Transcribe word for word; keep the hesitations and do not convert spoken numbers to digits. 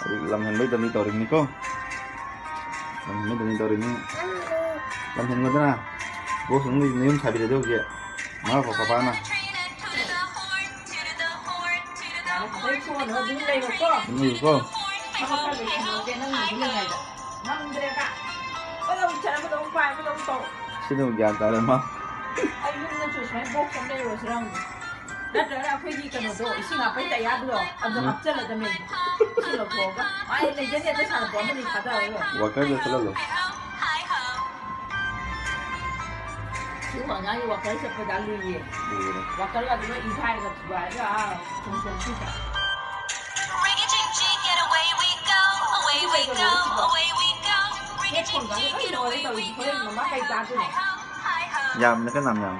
ꯍꯧꯖꯤꯛ ꯂꯝ ꯍꯦꯟꯕꯩ ꯗꯟꯗꯤ ꯇꯧꯔꯤꯕꯅꯤꯀꯣ꯫ ꯂꯝ ꯍꯦꯟꯕꯩ ꯗꯟꯗꯤ ꯇꯧꯔꯤꯕꯅꯤ꯫ ꯂꯝ ꯍꯦꯟꯒꯗ꯭ꯔꯥ? ꯕꯣꯛꯁ ꯃꯅꯨꯡꯗ ꯅꯌꯨꯝ ꯁꯥꯕꯤꯔꯗꯤ ꯍꯧꯖꯤꯛ꯫ ꯃꯃꯥ ꯄꯥꯄꯥꯅ꯫ ꯌꯥꯔꯦ, ꯐꯖꯅ ꯊꯣꯛꯑꯅꯨ, ꯑꯗꯨꯝ ꯂꯩꯔꯣꯀꯣ꯫ ꯑꯗꯨꯝ ꯂꯩꯔꯣꯀꯣ꯫ ꯊꯕꯛ ꯈꯔ ꯂꯣꯏꯁꯤꯜꯂꯨꯔꯒꯦ, ꯅꯪ ꯑꯗꯨꯝ ꯂꯩꯉꯥꯏꯗ꯫ ꯉꯝꯗ꯭ꯔꯦꯕ꯫ ꯑꯃꯗ ꯑꯃꯨꯛ ꯆꯠ, ꯑꯃꯗ ꯑꯃꯨꯛ ꯄꯥꯏ, ꯑꯃꯗ ꯑꯃꯨꯛ ꯇꯧ꯫ ꯁꯤꯅꯕꯨ ꯒ꯭ꯌꯥꯟ ꯇꯥꯔꯦ, ꯃꯥ꯫ ꯑꯩ ꯌꯨꯝꯗꯁꯨ ꯁꯨꯃꯥꯏꯅ ꯕꯣꯛꯁ ꯑꯃ ꯂꯩꯔꯨꯔꯁꯤꯔ ꯈꯪꯗꯦ꯫ ꯅꯠꯇ꯭ꯔꯒꯅ ꯑꯩꯈꯣꯏꯒꯤ ꯀꯩꯅꯣꯗꯣ, ꯏꯁꯤꯡ ꯍꯥꯞꯄꯩ ꯇꯌꯥꯔꯗꯣ, ꯑꯗꯨ ꯎꯝ꯫ ꯍꯥꯞꯆꯜꯂꯗꯕꯅꯦ꯫ ꯏꯁꯤꯡ ꯂꯧꯊꯣꯛꯑꯒ꯫ ꯑꯩ ꯂꯩꯖꯗꯦ, ꯑꯗ ꯁꯥꯟꯅꯄꯣꯠ ꯑꯃꯅꯤ ꯊꯥꯗꯔꯒ꯫ ꯋꯥꯀꯔꯗ ꯆꯠꯍꯜꯂꯣ꯫ ꯁꯤ ꯑꯉꯥꯡꯒꯤ ꯋꯥꯀꯔ ꯆꯠꯄꯗ ꯂꯨꯏꯌꯦ꯫ ꯂꯨꯏꯌꯦ꯫ ꯋꯥꯀꯔꯒ ꯑꯗꯨ ꯂꯣꯏ ꯏꯟꯈꯥꯏꯔꯒ ꯊꯨꯒꯥꯏꯔꯒ, ꯑꯥ, ꯆꯣꯡꯊꯣꯛꯈꯤꯕ꯫ Ring a ching ching and away we go, away we go, away we go. Ring a ching ching and away we go. ꯌꯥꯝꯅ ꯀꯅꯥꯝ ꯌꯥꯝ꯫